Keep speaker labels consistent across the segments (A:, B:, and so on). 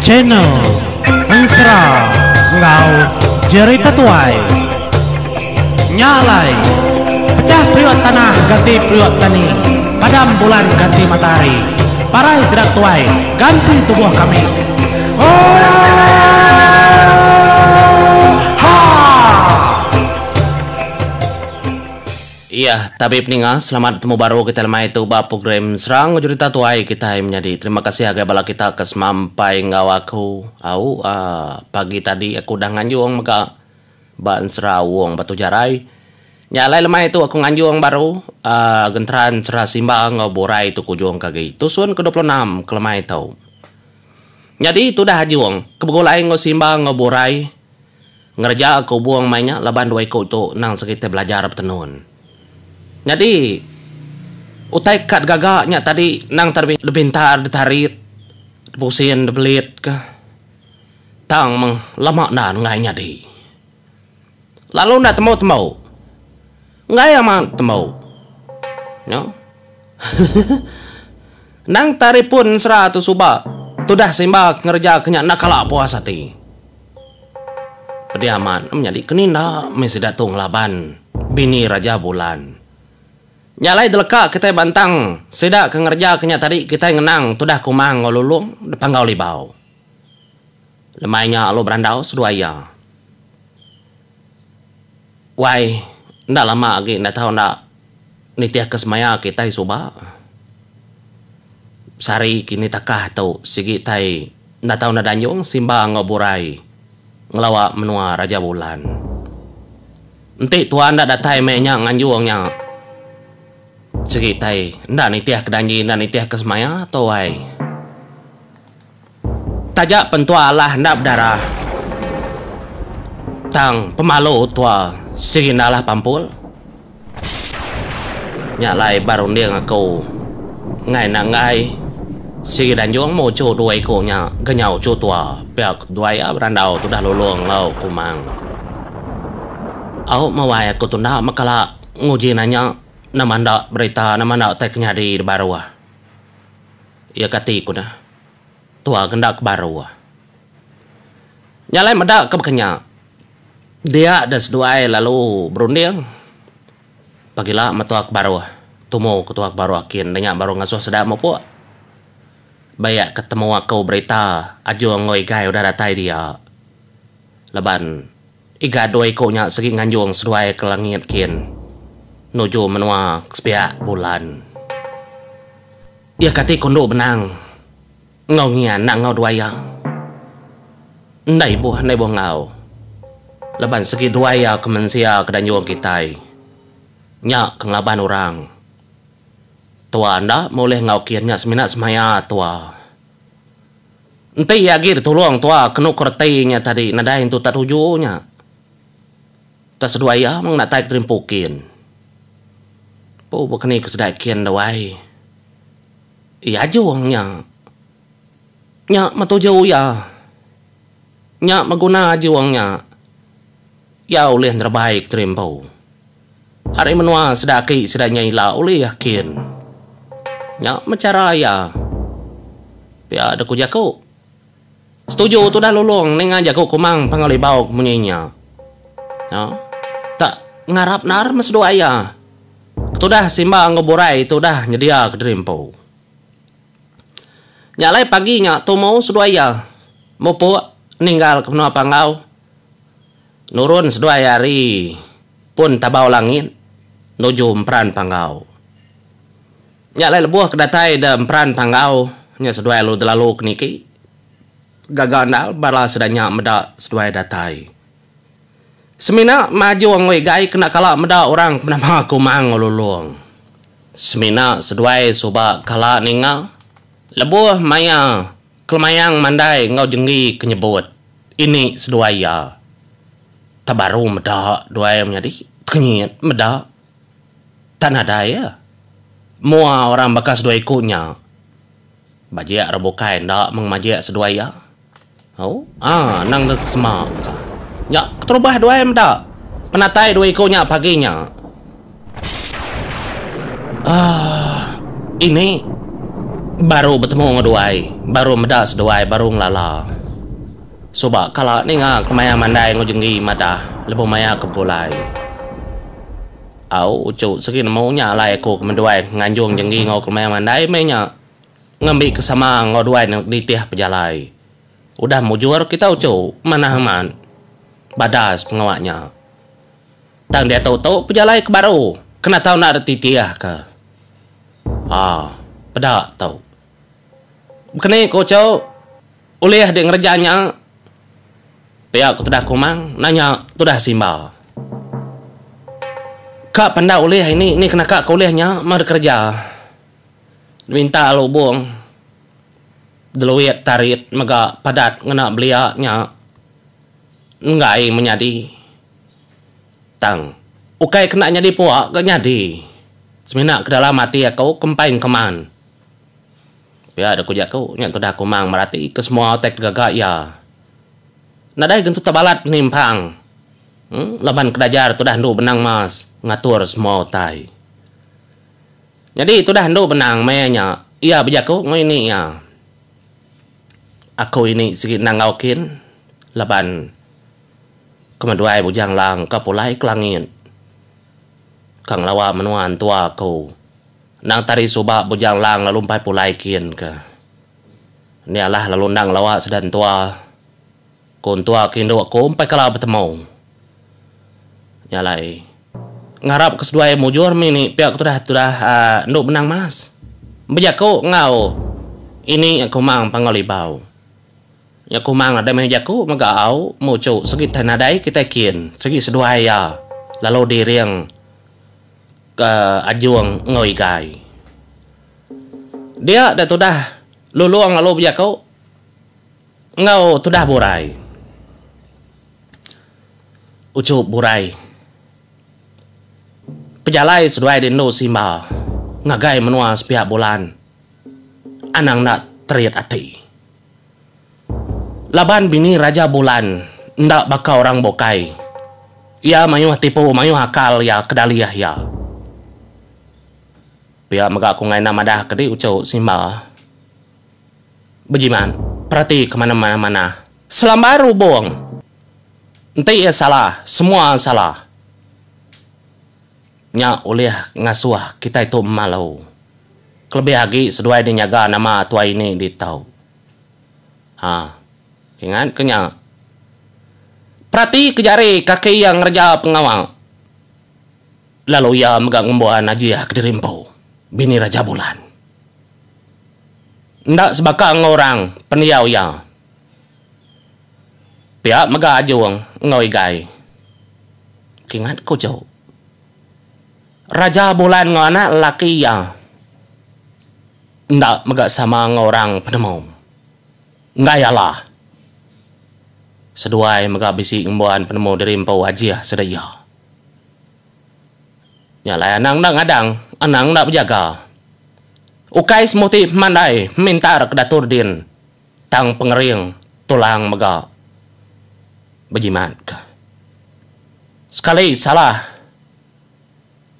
A: Channel Ensera enggau Jerita Tuai. Nya alai, pecah periuk tanah ganti periuk tani, padam bulan ganti matahari, parai sida tuai ganti tubuh kami. Oohaa!
B: Iya, tabi peninga, selamat betemu baru kitai lemai tu ba program Serang Jerita Tuai kitai menyadi. Terima kasih agai bala kita ke semampai enggau aku. Au aaa pagi tadi aku udah nganjung mega ba ensera Wong Batu Jarai. Nya alai lemai tu aku nganjung baru aaa genteran ensera Simba enggau Burai tu ke ujung ke agi. Tusun ke 26 ke lemai tu. Nyadi tudah ajung ke begulai enggau Simba enggau Burai. Ngereja ke ubung mai nya laban dua iku tu endang sekitai belajar betenun. Nyadi utai ka digaga nya tadi endang dipintar ditarit, dipusin dibelit ka tang meh lama enda enggai nyadi. Lalu enda tembu-tembu. Enggai amat tembu. Nya. Endang taripun ensera tu suba tudah Simba ke ngereja ke nya enda kala puas ati. Pedih amat menyadi ke ninda meh sida tu ngelaban bini Raja Bulan. Nya alai deleka kitai bantang sida ke ngereja ke nya tadi kitai ngenang tudah Kumang enggau Lulong de Panggau Libau. Lemai nya lalu berandau seduai iya. Wai enda lama agi enda tau enda nitihka semaya kitai suba. Sehari kini takah tu sigi tai enda tau enda danjung Simba enggau Burai ngelawa menua Raja Bulan. Enti tua enda datai meh nya nganjung nya sigi tai enda nitihka danji enda nitihka semaya tu ai. Taja pen tua alah enda bedarah tang pemalu tua sigi enda alah pampul. Nya alai ba runding aku enggai enda enggai sigi danjung meh uchu dua iku nya ke nya uchu tua pia ku duai iya berandau tudah Lulong enggau Kumang. Au meh wai aku tu enda meh kala nguji nanya nama enda berita nama enda utai ke nyadi da baruh. Iya kati ku ne. Tua ke enda ke baru. Nya alai meda ke baka nya, dia deh seduai lalu berunding pagila meh tua ke baruh, tumu ke tua ke baruh kin nya baru ngasuh sida mupuk. Bayak ke temu aku berita Ajung enggau Igai udah datai dia. Laban Igat dua iku nya sigi nganjung seduai ke langit kin nuju menua ke sepiak bulan. Iya kati ku endu benang enggau ngian enda enggau duai iya. Enda ibuh enda ibuh enggau. Laban segi duai iya ke mensia ke danjung kitai. Nya ke ngelaban orang. Tua enda meh ulih enggau kin nya semina semaya tua. Enti iya agi ditulung tua kenu ku reti nya tadi nadai entu tak tuju nya. Tak seduai iya meng natai ke terimpu kin. Empu baka ni ku sida kin dau ai. Iya ajung nya. Nya meh tuju iya. Nya meh guna ajung nya. Iya ulih nerebai ke terimpu. Ari menua sida aki sida nya ila ulih kin. Nya meh chara iya. Pia deh ku jaku. Setuju tudah Lulong ninga jaku Kumang Panggau Libau ke munyi nya. Nya. Tak ngarap endar meh seduai iya. Ketudah Simba enggau Burai tu udah nyedia ke diri empu. Nya alai pagi nya tumu seduai iya mupuk ninggal ke menua Panggau. Nurun seduai ari pun Tabau Langit nuju Emperan Panggau. Nya alai lebuh ke datai da emperan Panggau nya seduai lalu delalu ke niki. Gaga endar bala sida nya meda seduai datai. Semina Majung enggau Igai kena kala meda orang ke benama Kumang enggau Lulong. Semina seduai suba kala ninga lebuh maya Kelemayang Mandai enggau Jenggi ke nyebut ini seduai iya. Tebaru meda duai menyadi tekenyit meda. Tak nadai iya. Mua orang baka seduai iku nya. Bajik orang bukai enda meng majik seduai iya. Au, aa nang dek sema ka. Nya keterubah duai meda penatai dua iku nya pagi nya. Aaa ini baru betemu enggau duai, baru meda seduai, baru ngelala. Suba kala ninga ke maya mandai enggau jenggi madah lebuh maya ke begulai. Au uchu sigi nemu nya alai aku ke menduai nganjung jenggi enggau ke maya mandai meh nya ngambi ke sama enggau duai nitih pejalai. Udah mujur kita uchu manah amat badas pengawa nya. Tang diatu tu pejalai ke baru kena tau enda dititih ke. Aa peda tu. Bekeni ku uchu ulih di ngereja nya pia ku tudah Kumang nanya tudah Simba. Ka penda ulih ini ni kena ka ke ulih nya meh dikereja. Minta lubung deluit tarit mega padat ngena belia nya enggai menyadi. Tang ukai kena nyadi pua ga nyadi semina ke dalam ati aku ke empai engkeman. Pia deh ku jaku nya tudah Kumang merati ke semua utai ke gaga iya. Nadai gentu tebalat nimpang laban ke dajar tudah endu benang mas ngatur semua utai. Nyadi tudah endu benang maya nya iya bejaku enggau ini iya. Aku ini sigi endang enggau kin laban kemeduai Bujang Lang ka pulai ke langit ka ngelawa menua entua aku. Endang tari suba Bujang Lang lalu empai pulai kin ke. Enda alah lalu endang ngelawa sida entua. Ku entua ke indu aku empai kala betemu. Nya alai ngarap ke seduai mujur mih ni pia ke tudah tudah aaa endu benang mas. Bejaku enggau ini aku mang Panggau Libau. Nya Kumang nadai mayuh jaku mega au muchu segi tai nadai kitai kin segi seduai iya lalu diring. Ke Ajung enggau Igai. Dia deh tudah Lulong lalu bejaku enggau tudah Burai. Uchu Burai. Pejalai seduai di endu Simba ngagai menua sepiak bulan anang enda terit ati. Laban bini Raja Bulan enda baka orang bukai. Iya mayuh tipu mayuh akal iya ke dalih iya. Pia mega ku enggai enda madah ke di uchu Simba. Bejimat perati ke manah-manah. Selambar ubung. Enti iya salah semua salah. Nya ulih ngasuh kitai tu malu. Kelebih agi seduai di nyaga nama tuai ini ditu. Ha. Ingat ke nya. Perati ke jari kaki iya ngereja pengawa. Lalu iya mega ngembuan ajih kediri empu, bini Raja Bulan. Enda sebaka enggau orang pendiau iya. Pia mega Ajung enggau Igai. Kingat ku Jok. Raja Bulan enggau anak lelaki iya. Enda mega sama enggau orang penemu. Enggai alah. Seduai mega bisi ngembuan penemu diri empu ajih sida iya. Nya alai anang enda ngadang, anang enda bejaga. Ukai semuti pemandai pemintar ke datur din tang pengering tulang mega bejimatka. Sekali salah.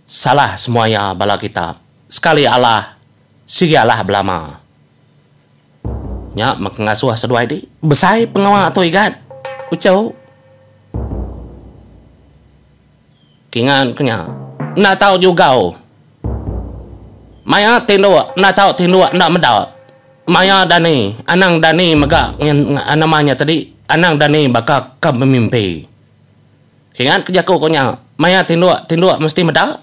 B: Salah semua iya bala kita. Sekali alah, sigi alah belama. Nya meh ke ngasuh seduai di. Besai pengawa tu igat. Uchu. Kingan ke nya. Enda tau jugau. Maya tinduk, enda tau tinduk enda meda. Maya dani, anang dani mega nama nya tadi, anang dani baka ke bemimpi. Kingat ke jaku ku nya, maya tinduk, tinduk mesti meda.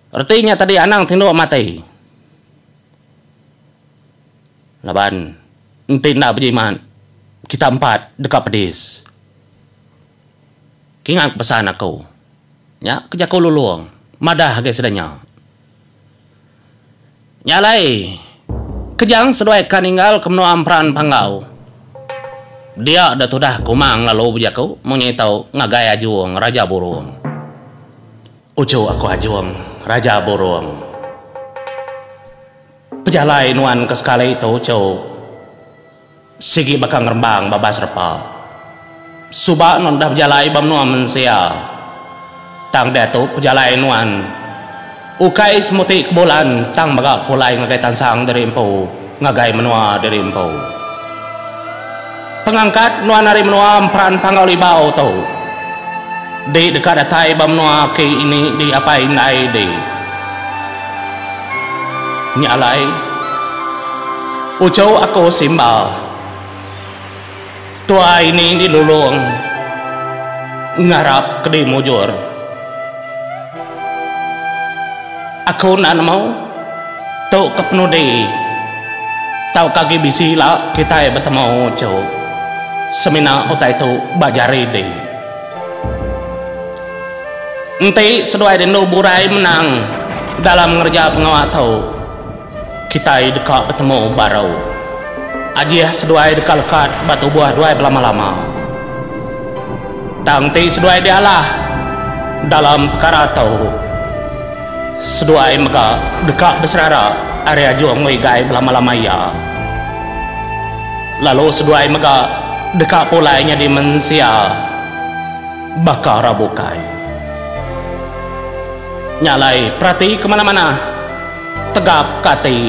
B: Reti nya tadi anang tinduk mati. Laban enti enda bejimat, kita empat deka pedis. Kingat pesan aku. Nya ke jaku Lulong madah agi sida nya. Nya alai, kejang seduai ka ninggal ke menua Emperan Panggau. Dia deh tudah Kumang lalu bejaku munyi tu ngagai Ajung Raja Burung. Uchu aku Ajung Raja Burung. Pejalai nuan ke sekali tu uchu. Sigi baka ngerembang babas repa. Suba nuan udah bejalai ba menua mensia. Tang diatu pejalai nuan ukai semuti ke bulan tang mega pulai ngagai tansang diri empu ngagai menua diri empu. Pengangkat nuan ari menua Emperan Panggau Libau tu. Di deka datai ba menua aki ini di apai indai di. Nya alai, uchu aku Simba. Tuai ini dilulung ngarap ke di mujur. Aku enda nemu tu ke penudi tauka agi bisi ila kitai betemu uchu. Semina utai tu ba jari di. Enti seduai rindu burai menang dalam ngereja pengawa tu, kitai deka betemu baru. Ajih seduai deka lekat ba tubuh duai belama-lama. Tang enti seduai dialah dalam pekara tu, seduai mega deka beserara ari ajung enggau igai belama-lama iya. Lalu seduai mega deka pulai nyadi mensia. Baka orang bukai. Nya alai perati ke manah-manah, tegap ke ati,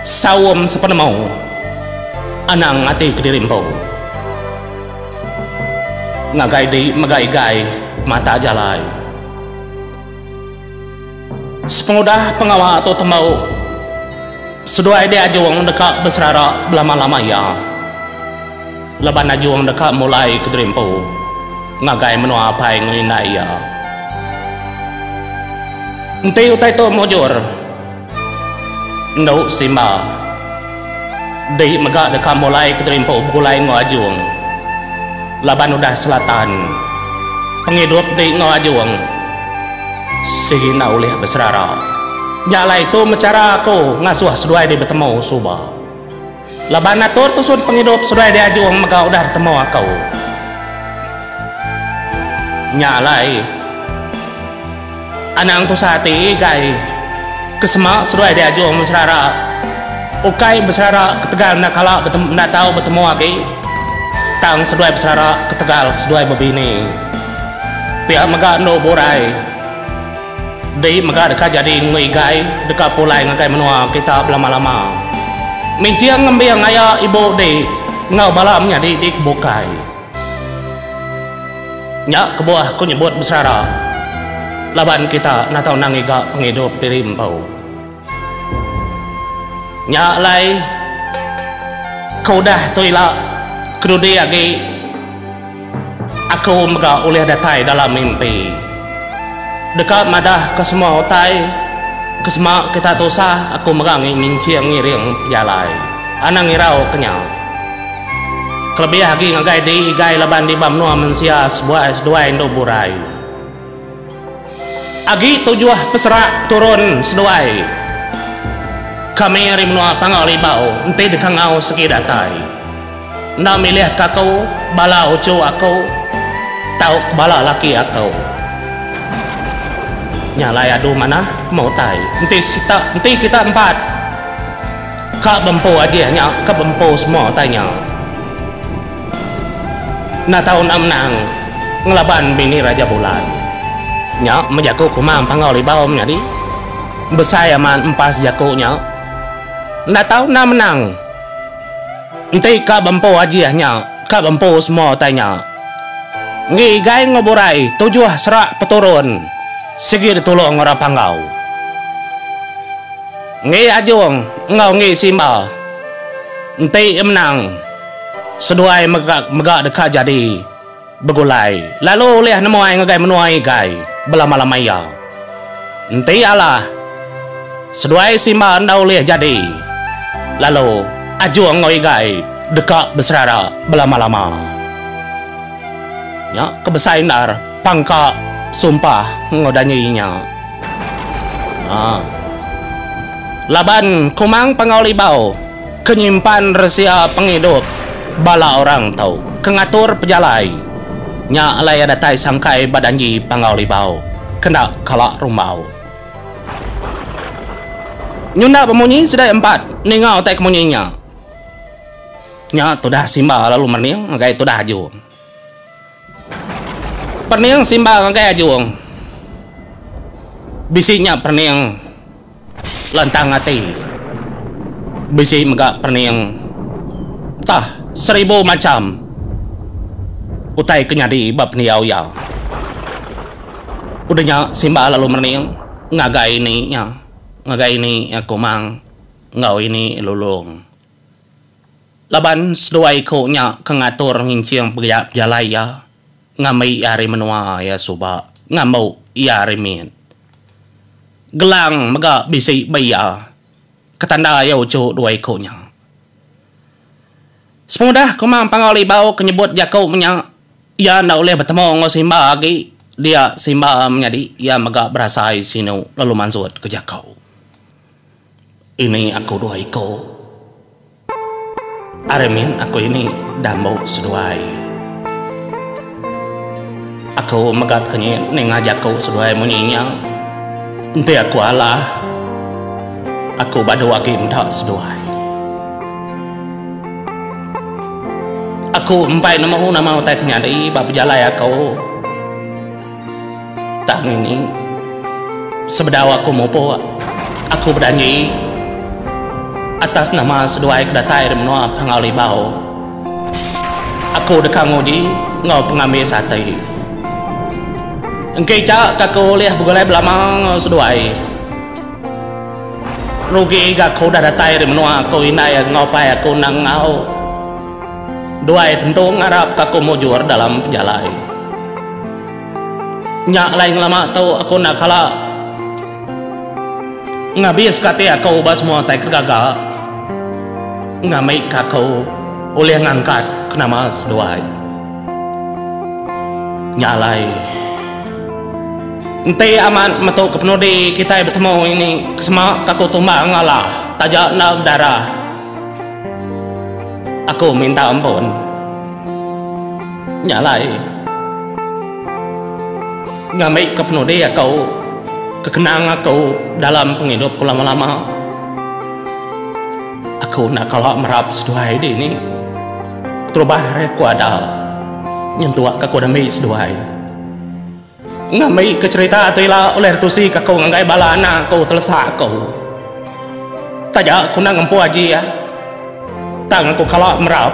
B: saum sepenemu, anang ati kediri empu. Ngagai di mega igai mata jalai. Sepengudah pengawa tu tembu, seduai diajung deka beserara belama-lama iya. Laban Ajung deka mulai kediri empu ngagai menua apai enggau indai iya. Enti utai tu mujur, endu Simba di mega deka mulai kediri empu begulai enggau Ajung laban udah selatan pengidup di enggau Ajung sigi enda ulih beserara. Nya alai tu meh chara aku ngasuh seduai di betemu suba. Laban atur tusun pengidup seduai diajung mega udah ditemu aku. Nya alai, anang tusah ati igai ke sema seduai diajung beserara ukai beserara ketegal enda kala enda tau betemu agi tang seduai beserara ketegal seduai bebini. Pia mega endu burai. Dei mega deka jadi enggau igai deka pulai ngagai menua kita belama-lama. Minching ngembing aya ibu dei enggau bala menyadi di kebukai. Nya kebuah ku nyebut beserara laban kita enda tau nang ngiga pengidup diri empu. Nya alai ke udah tu ila kedudi agi aku mega ulih datai dalam mimpi deka madah ke semua utai ke sema kita tusah aku mega ngi nginching ngiring pejalai anang irau ke nya. Kelebih agi ngagai di igai laban di ba menua mensia sebuai seduai endu burai. Agi tujuh peserak turun seduai kami ari menua Panggau Libau enti deka enggau segi datai. Enda milih ka aku bala uchu aku tauka bala laki aku. Nya alai adu manah kema utai enti sita enti kita empat ka bempu ajih nya ka bempu semua utai nya. Enda tau enda menang ngelaban bini Raja Bulan. Nya meh jaku Kumang Panggau Libau menyadi. Besai amat empas jaku nya. Enda tau enda menang. Enti ka bempu ajih nya, ka bempu semua utai nya. Enggi igai enggau burai tujuh serak peturun sigi ditulung orang Panggau. Enggi Ajung enggau enggi Simba enti menang. Seduai mega mega deka jadi begulai lalu ulih nemuai ngagai menua igai belama-lama iya. Enti alah, seduai Simba enda ulih jadi lalu Ajung enggau Igai deka beserara belama-lama. Nya ke besai endar pangka sumpah enggau danji nya. Haa. Laban Kumang Panggau Libau. Ke nyimpan resia pengidup bala orang tu ke ngatur pejalai nya alai iya datai sangkai ba danji Panggau Libau kena kala rumbau. Nyunda bemunyi sida empat ninga utai ke munyi nya. Nya tudah Simba lalu mening ngagai tudah Ajung. Pening Simba ngagai Ajung. Bisi nya pening. Lantang ati. Bisi mega pening. Tah. Seribu macham utai ke nyadi ba pendiau iya. Udah nya Simba lalu merening ngagai ini iya, ngagai ini iya Kumang enggau ini Lulong. Laban seduai iku nya ke ngatur nginching pejalai iya ngambi iya ari menua iya suba ngambu iya ari mit. Gelang mega bisi ba iya ke tanda iya uchu dua iku nya. Sepengudah Kumang Panggau Libau ke nyebut jaku menya iya enda ulih betemu enggau Simba agi dia Simba menyadi iya mega berasai sinu lalu mansut ke jaku. Ini aku dua iku. Ari min aku ini dambu seduai. Aku mega tekenyit ninga jaku seduai munyi nya. Enti aku alah, aku badu agi meda seduai. Aku empai nemu nama utai ke nyadi ba pejalai aku. Tang ini, sebedau aku mupuk, aku bedanji atas nama seduai ke datai ari menua Panggau Libau. Aku deka nguji enggau pengambis ati. Engki cha ke aku ulih begulai belama enggau seduai. Rugi ga aku udah datai ari menua aku indai enggau apai aku endang enggau. Duai tentu ngarap ka aku mujur dalam pejalai. Nya alai ngelama tu aku enda kala ngabiska ati aku ba semua utai ke gaga ngambika aku ulih ngangkat ke nama seduai. Nya alai enti amat metu ke penudi kitai betemu ini ke sema ka aku tumbang alah taja enda bedarah. Aku minta ampun. Nya alai ngambi ke penudi aku ke kenang aku dalam pengidup ku lama-lama. Aku enda kala merap seduai dini. Terubah ari aku ada nyentuk ka aku dambi seduai. Ngambi ke cherita tu ila ulih ditusi ke aku ngagai bala anak aku telesak aku. Taja aku enda ngempu aji iya tang aku kala merap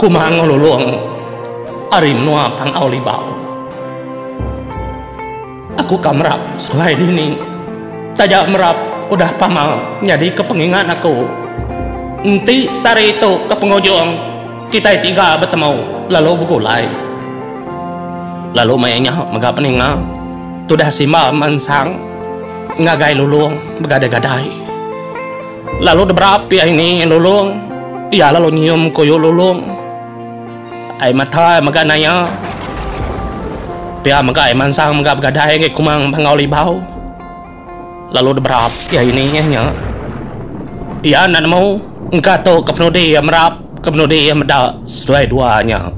B: kumang enggau lulong ari menua Panggau Libau. Aku ka merap seduai dini taja merap udah pama nyadi ke pengingat aku enti sehari tu ke pengujung. Kitai tiga betemu lalu begulai. Lalu maya nya mega peninga tudah Simba mansang ngagai Lulong begadai-gadai. Lalu deberap iya ini Lulong, iya lalu nyium kuyu Lulong. Ai mata iya mega naya. Pia mega iya mansang mega begadai ngagai Kumang Panggau Libau. Lalu deberap iya ini iya nya. Iya enda nemu engka tu ke penudi iya merap ke penudi iya meda seduai dua nya.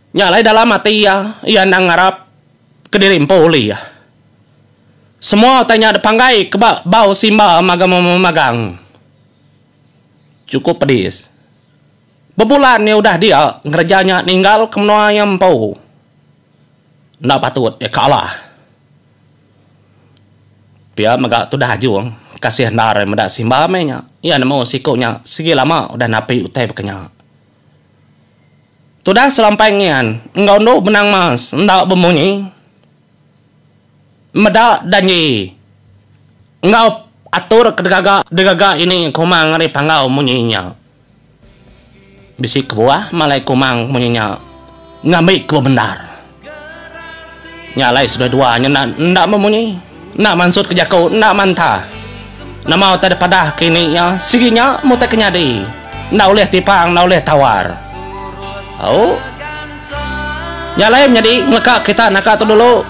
B: Nya alai dalam ati iya, iya endang ngarap kediri empu ulih. Semua utai nya depanggai ke ba bau simba magang-magang. Chukup pedis. Bebulan iya udah dia ngereja nya ninggal ke menua iya empu. Enda patut iya kalah. Pia mega tudah Ajung, kasih endar meda Simba meh nya. Iya nemu siku nya sigi lama udah napi utai baka nya. Tudah Selampai Ngian enggau endu Benang Mas enda bemunyi meda danji enggau atur ke digaga digaga ini Kumang ari Panggau munyi nya. Bisi kebuah malai Kumang munyi nya ngambi ke bebendar. Nya alai seduai dua nya enda enda memunyi, enda mansutka jaku, enda mantah. Nama utai dipadah ke ini iya sigi nya meh utai ke nyadi. Enda ulih tipang, enda ulih tawar. Au. Nya alai menyadi ngeleka kita naka tu dulu.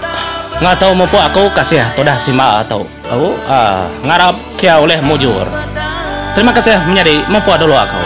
B: Enggau tu mupuk aku kasih tudah simba tu. Au. Ngarap kia ulih mujur. Terima kasih menyadi mupuk dulu aku.